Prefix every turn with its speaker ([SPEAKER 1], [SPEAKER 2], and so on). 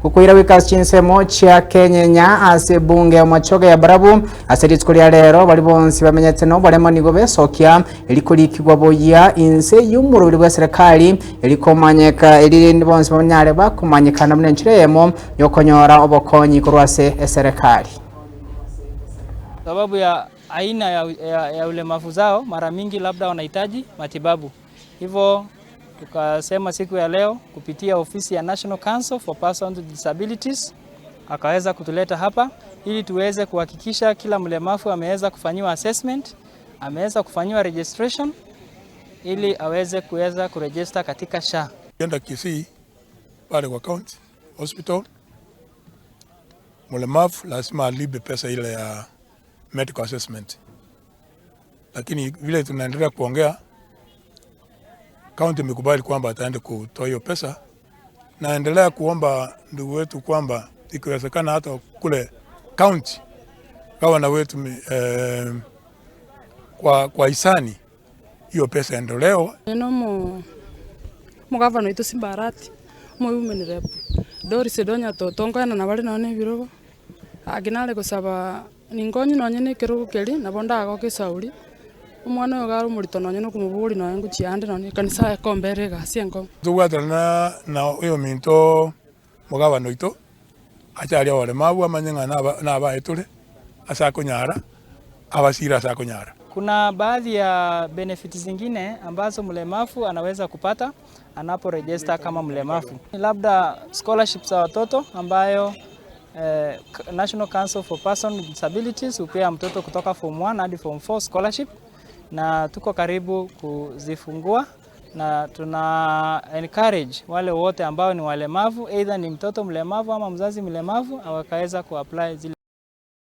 [SPEAKER 1] Gokoira goika ase chinsemo chia Kenyenya ase ebunge omochoge ya barabwo ase rituko ria rero baria bonsi bamenyete noboremo nigo besokia erikorikigwa boyia inse y'omoroberi bw'eserekari erikomanyeka erinde bonsi banyare bakomanyekana buna enchera eyemo y'okonyora obokonyi korwa ase eserekari.
[SPEAKER 2] Sababu ya aina ya ulemavu zao, mara mingi labda wanahitaji matibabu. Hivyo tukasema siku ya leo kupitia ofisi ya National Council for Persons with Disabilities akaweza kutuleta hapa ili tuweze kuhakikisha kila mlemavu ameweza kufanyiwa assessment, ameweza kufanyiwa registration ili aweze kuweza kuregister katika SHA.
[SPEAKER 3] Enda Kisii pale kwa county hospital, mlemavu lazima alipe pesa ile ya medical assessment, lakini vile tunaendelea kuongea, county imekubali kwamba ataenda kutoa hiyo pesa. Naendelea kuomba ndugu wetu kwamba ikiwezekana hata kule county gavana wetu kwa hisani hiyo pesa endeleo.
[SPEAKER 4] Eno omogavana oito Simba Arati, omo-women rep, Doris Donya Toto nkoena nabo nonye na ebirogo, gaki nare gosaba ninkonye nonye na ekerogo keria nabo ndagoka esauri, omwana oyo iga are omorito nonye na okomobori nonye ngochia ande nonye ekanisa ekombera egasi enkong'u.
[SPEAKER 3] Tobwatana na oyo minto mogavana oito acharia abaremabu amanye ng'a nabaetore ase akonyara abasire ase akonyara.
[SPEAKER 2] Kuna baadhi ya benefits zingine ambazo mlemavu anaweza kupata anaporegister kama mlemavu. Labda scholarships za watoto ambayo National Council for Persons with Disabilities hupea mtoto kutoka form 1 hadi form 4 scholarship, na tuko karibu kuzifungua na tuna encourage wale wote ambao ni walemavu, either ni mtoto mlemavu ama mzazi mlemavu, wakaweza kuapply zile.